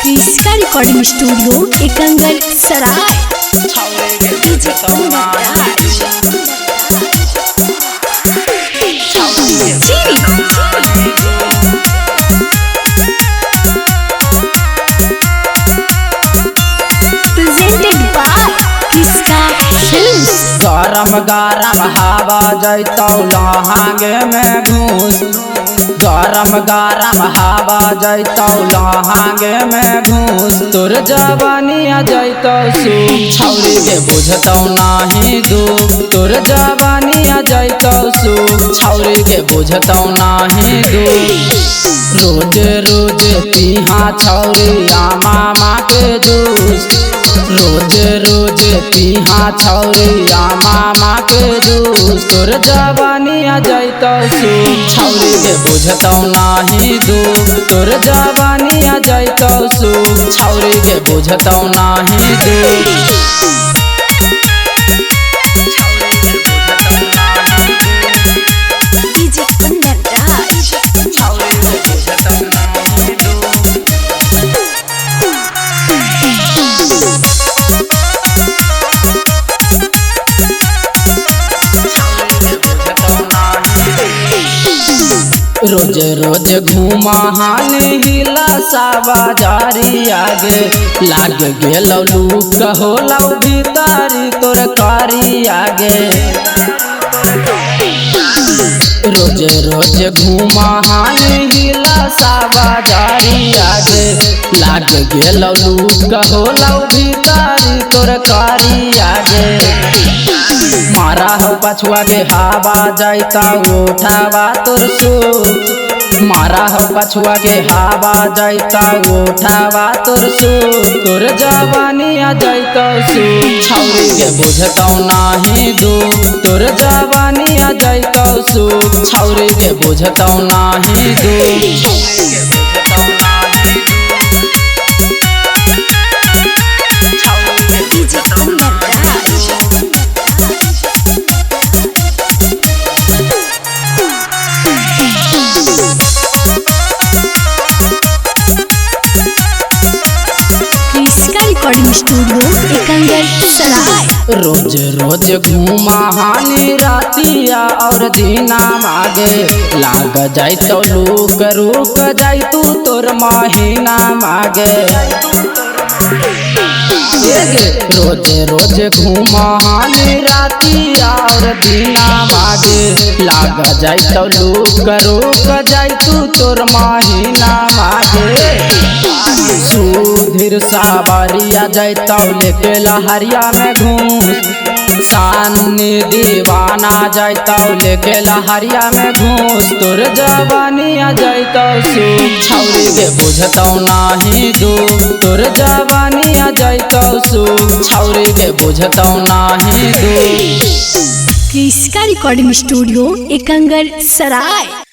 Kriska recording studio Ekangar Sarai. DJ Kundan Raj. Presented by Kriska Films. गरम गरम हवा जैतौ लहांगे में घूस, गरम गरम हवा जैतौ लहांगे में घूस, तोर जवानिया जैतौ सूख, छौरी के बुझतौ नाही दुख, तोर जवानिया जैतौ सूख, छौरी के बुझतौ नाही दुख। रोज रोज पीहा छौरी मामा के जूस, रोज रोज पीहा छौरी मामा के जूस, तोर जवानिया जैतौ सूख, छौरी के बुझतौ नाही दुख, तोर जवानिया जैतौ सूख, छौरी के बुझतौ नाही दुख। DJ Kundan Raj. रोज रोज घूमा हानि हिला सावा जारी आगे, लाग गेलौ लूक होलौ भीतारी तोर कारी आगे। रोज रोज घूमा हानि हिला सावा जारी आगे, लाग गेलौ लूक होलौ भीतारी तोर कारी आगे। मारा हो पछुआ के हवा जाता उठावा तोर सूख, मारा हो पछुआ के हवा जाता उठावा तोर सूख, तोर जवानिया जैतौ सूख, छौरी के बुझतौ नाही दुख, तोर जवानिया जैतौ सूख, छौरी के बुझतौ नाही दुख। DJ Kundan Raj. Kriska recording studio Ekangar Sarai. रोज रोज घूमा हानि रातिया और दीना मागे, लाग जाइतो लूक रुक जाई तू तोर महीना मागे। रोज रोज घूमा हानि रातिया और दीना मागे, लाग जाइतो लूक रुक जाई तू तोर महीना मागे। सुधीर सावरिया जैतौ लेके लहरिया में घूस, सानी दीवाना जैतौ लेके लहरिया में घूस, तोर जवानिया जैतौ सूख, छौरी के बुझतौ नाही दुख, तोर जवानिया जैतौ सूख, छौरी के बुझतौ नाही दुख। Kriska recording studio Ekangar Sarai.